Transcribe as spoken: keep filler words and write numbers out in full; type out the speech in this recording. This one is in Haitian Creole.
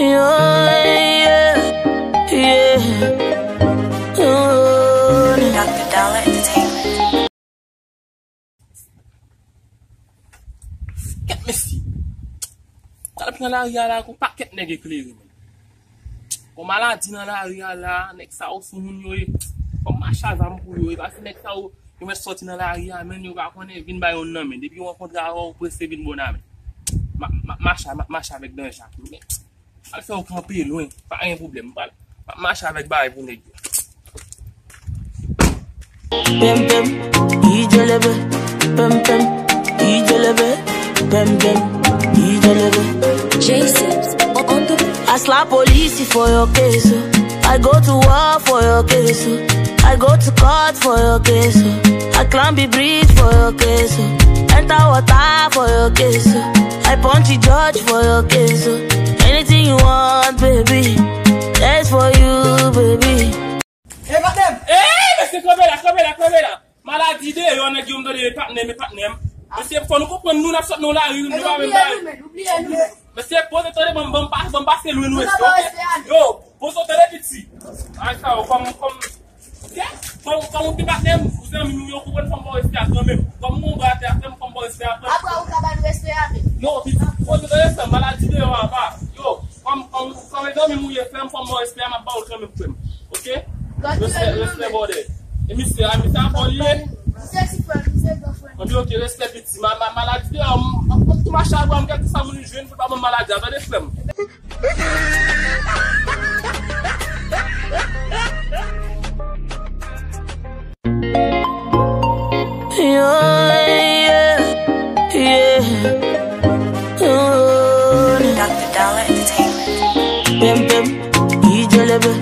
Yeah, yeah, yeah. Oh, no. Doctor Dollar Entertainment. Kèt mesye. Pral pran lari a la, gon pakèt nèg eklere, men. Gon maladi nan lari a la, nèg sa yo sou moun yo ye. Fò m mache a zam pou yo, e pa si nèg sa yo, yo mèt sòti nan lari a, men yo pa konnen, vin bay youn nan men. Depi yo rankontre avè w, prese vin bò nan men. M ap, m ap mache, m ap mache avèk danje ak yo, men. Al fè w kanpe lwen, pa gen pwoblèm. M pral, m ap mache avèk bagay pou nèg yo. Pem pem, ijelebe. Pem pem, ijelebe. Pem pem, ijelebe. J Sims on the Ask la police for your case, oh. I go to war for your case, oh. I go to court for your case, oh. I climb the bridge for your case, oh. Enter water for your case, oh. I punch the judge for your case, oh. Anything you want, baby, that's for you, baby. Ey, patnè m! Ey, mesye, kanpe la, kanpe la, kanpe la! Maladi deyò, nèg yo, m tande, e patnè m, e patnè m. Mesye, fò nou konprann, nou, n ap sot nan lari, nou pa menm bay. Mesye, poze tande, ban m, ban m pa, ban m pase lwen nou, mesye, oke? Yo, poze tande, piti. Ay, sa, kòm, kòm, kòm, kòm ou te patnè m, ou zanmi m, yo konprann, fò m ba w respè a kanmenm. Kòm ou gon bra atè a, frè m, fò m ba w respè a kanmenm. Apa ou ka ba n respè a, men? Non, piti, poze tande, frè m, maladi deyò a, pa. Yo, Kòm, kòm, kòm zanmi m ou ye, frè m, fò m ba w respè a, m ap ba w l kanmenm, frè m. Oke? Respè, respè, brother. E misye, a, misye a fò li ye. Misye ti frè m, misye gran frè m. Anben, oke, respè, piti. Ma, ma, maladi deyò, m, m, m tou mache avè w, m gade sa moun jwenn, pou l pa ban m maladi a, tande, frè m. Yeah, yeah, yeah. Oh, no. Doctor Dollar Entertainment. Pem pem, ijelebe.